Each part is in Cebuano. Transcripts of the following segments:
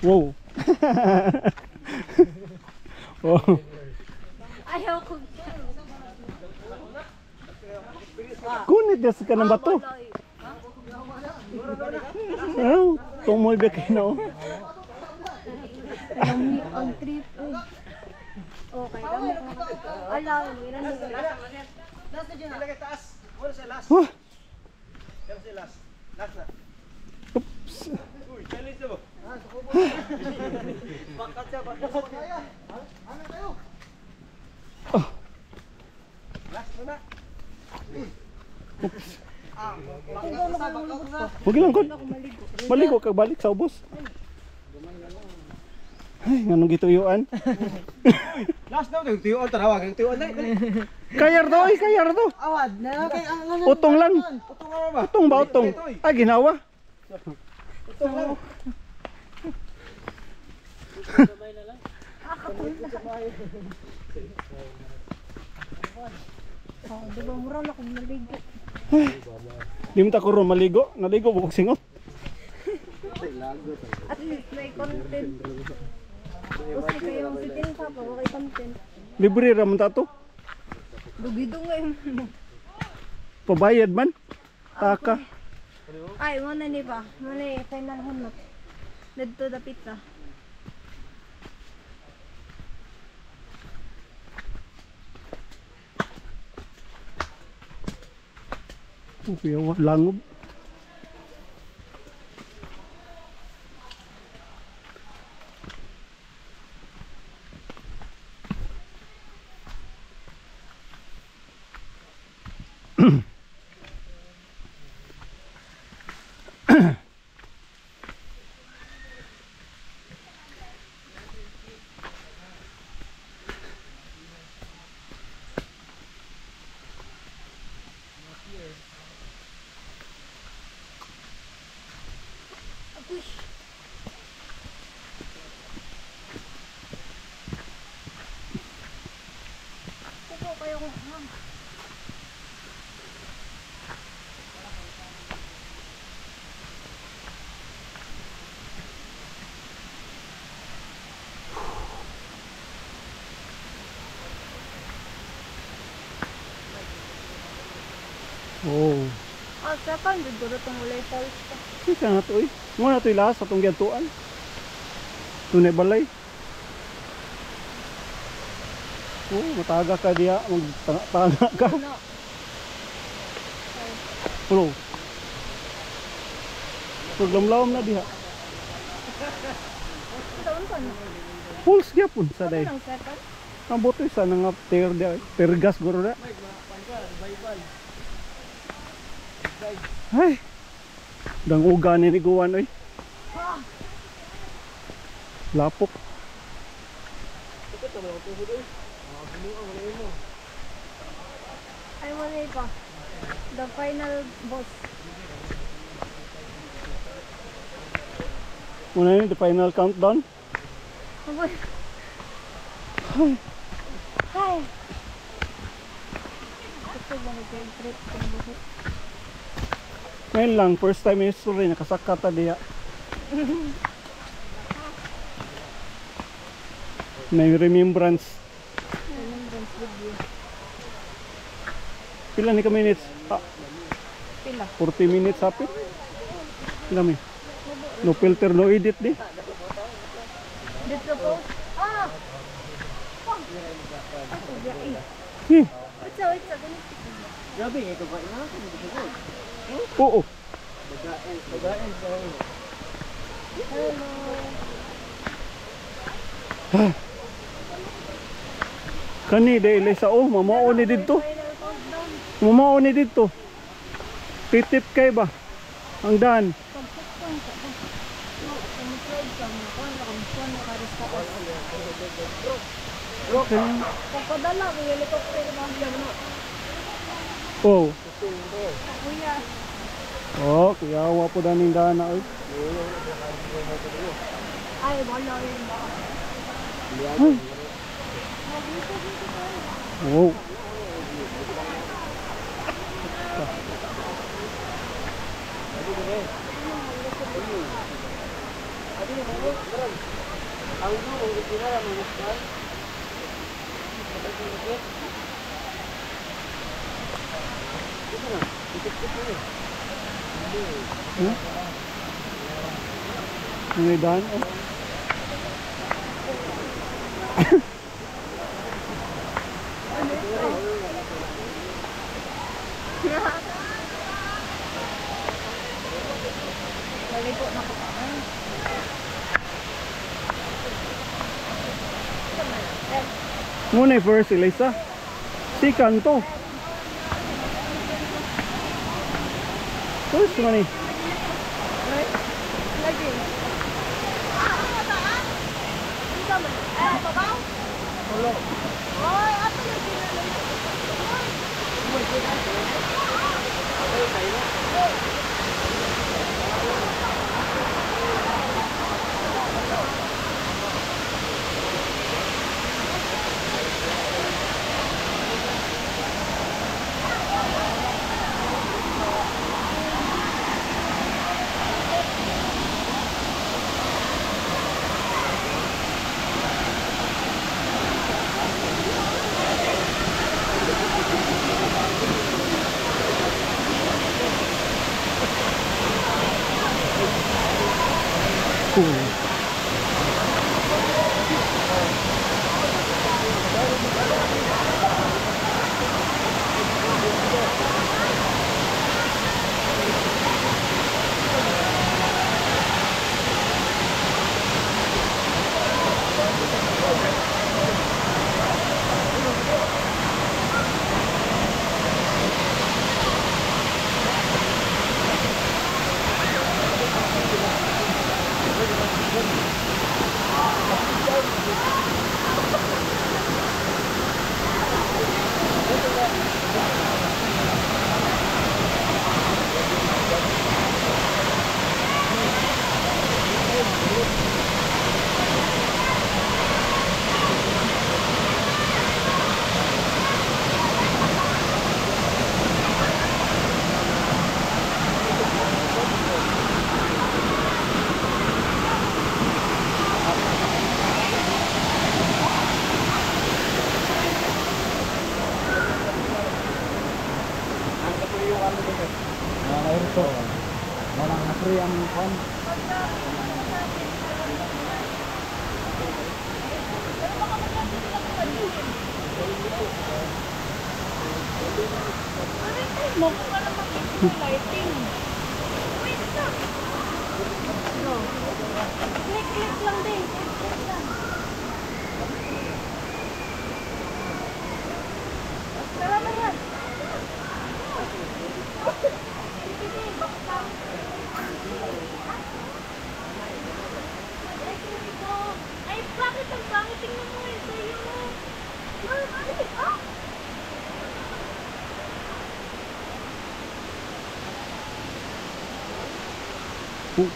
Wow. Oh. Ayaw ko. Kunit des ka ng bato. Oh, tumoy ba kayo na oh. Ang trip. Okay lang. Ala, wala na. Taas. Wala sa last. Huh. Wala sa last. Last na. Oops. Uy, challenge na mo. Bakat siya, bakat. Ano kayo? Oh. Last na na. Oops. Bakat. Huwag lang kon. Maligo ka balik sa ubos. Ay, nganong gituyuan? Last na, tuyuan tanawa, tuyuan na. Kayar do, ay kayar do. Awad na kay ang Utong lang. Utong nga ba? Utong ba utong? Ay, ginawa. Utong lang. Oh, di ba mura na kung maligo. Di mo ta ko ron maligo. Naligo bukog singot. At least may content. Usi kayo si Tinta pa, okay content. Libre ra man ta to. Dugido ngayon. Pabayad man. Taka. Ay, mo na ni ba? Mo na eh, final hunot. Dito dapit ta. Okay, langob. Agoy. Kuko kayo kung hang. Oh. Ah, second, siguro itong ulay falls pa. Kita na to eh. Mo na to ilahas atong giadtuan. Tunay balay. Oh, mataga ka diya, magtanga ka. No. Pulo. Paglamlawom na diha. Taon pa na. Pulse gyapon sa day. Ano second? Ang boto isa na nga tear dia, tear gas guro na. Ay. Danguga ni ni Guwan oy. Lapok. Ay, mo na iba. The final boss. Muna yun, the final countdown. Agoy. Ay. Hi. Ito ba nag-trip kong buhok? Ngayon lang, first time in history, nakasakata diya. May remembrance. Remembrance video. Pila ni ka minutes? Ah, Pila? 40 minutes hapit. Pila mi? No filter, no edit di. Dito po. Ah! Oh! Eh, Wait sa, wait sa. Ganito. Grabe, ito ba ina? oo. Bagain, bagain. Hello. Kani dahil sa oh, mamao ni didto. Final countdown. Mamao ni didto. Titip kay ba? Ang daan. Pag-checkpoint ka ba? Kumislide ka, makuha na kuha na ka rin sa Pagpadala, may helicopter ba? Oh. Kuya. Oh, kuya wa po daning daan na oy. Ay, wala yun ba? Ay. Wow. Huh? May daan, oh. Maligo na ko pa. Muna first, Elisa. Second to. First man eh. Lagi. Ah, babaw? Oy, ato yung Cool. Mo kung ano makita yung lighting. Wait lang. No. Click, click lang din. Click, click lang. Tara, tara. Sige, baka. Ay, ito. Ay, bakit ang pangit? Tingnan mo eh, sa'yo. Ay, ah! Oh.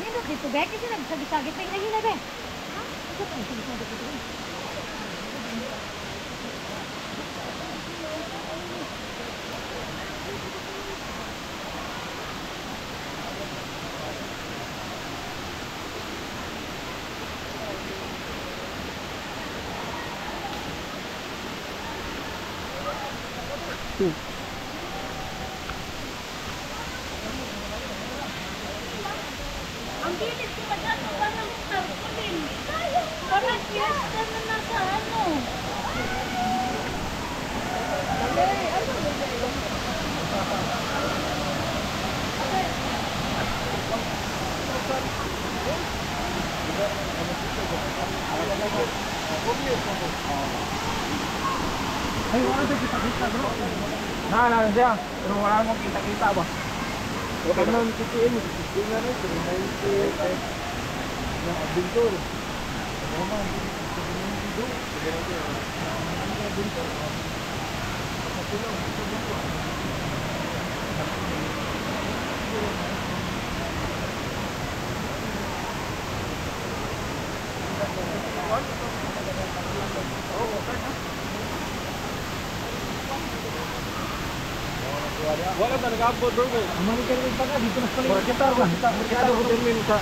Nindot dito, be. Kasi nagsagi-sagi pa yung ayun na, be. Ha? Ito pa, nagsagi-sagi dito, be. Oh. Ang gilid ko pa dyan, parang tarpaulin. Parang fiesta na nasa ano. Ay, wala tayo kita-kita bro. Na siya. Pero wala mong kita-kita ba? Okay na kitiin, kitiin na rin, 390, yung adventure. Ano man, 792, 792. Wala na nag-abot, bro. Amani ka rin pa ka dito mas palit. Kita ko kita kita ko termin sa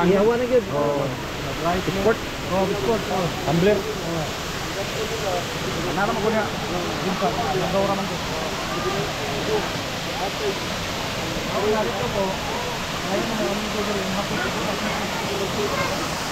Ihawa na gyud. Sport. Oh, sport. Oh. Tumbler. Nara mo kunya. Jumpa, nagawra man ko. Ako narito ko. Ngayon mo amigo diri hapon ko.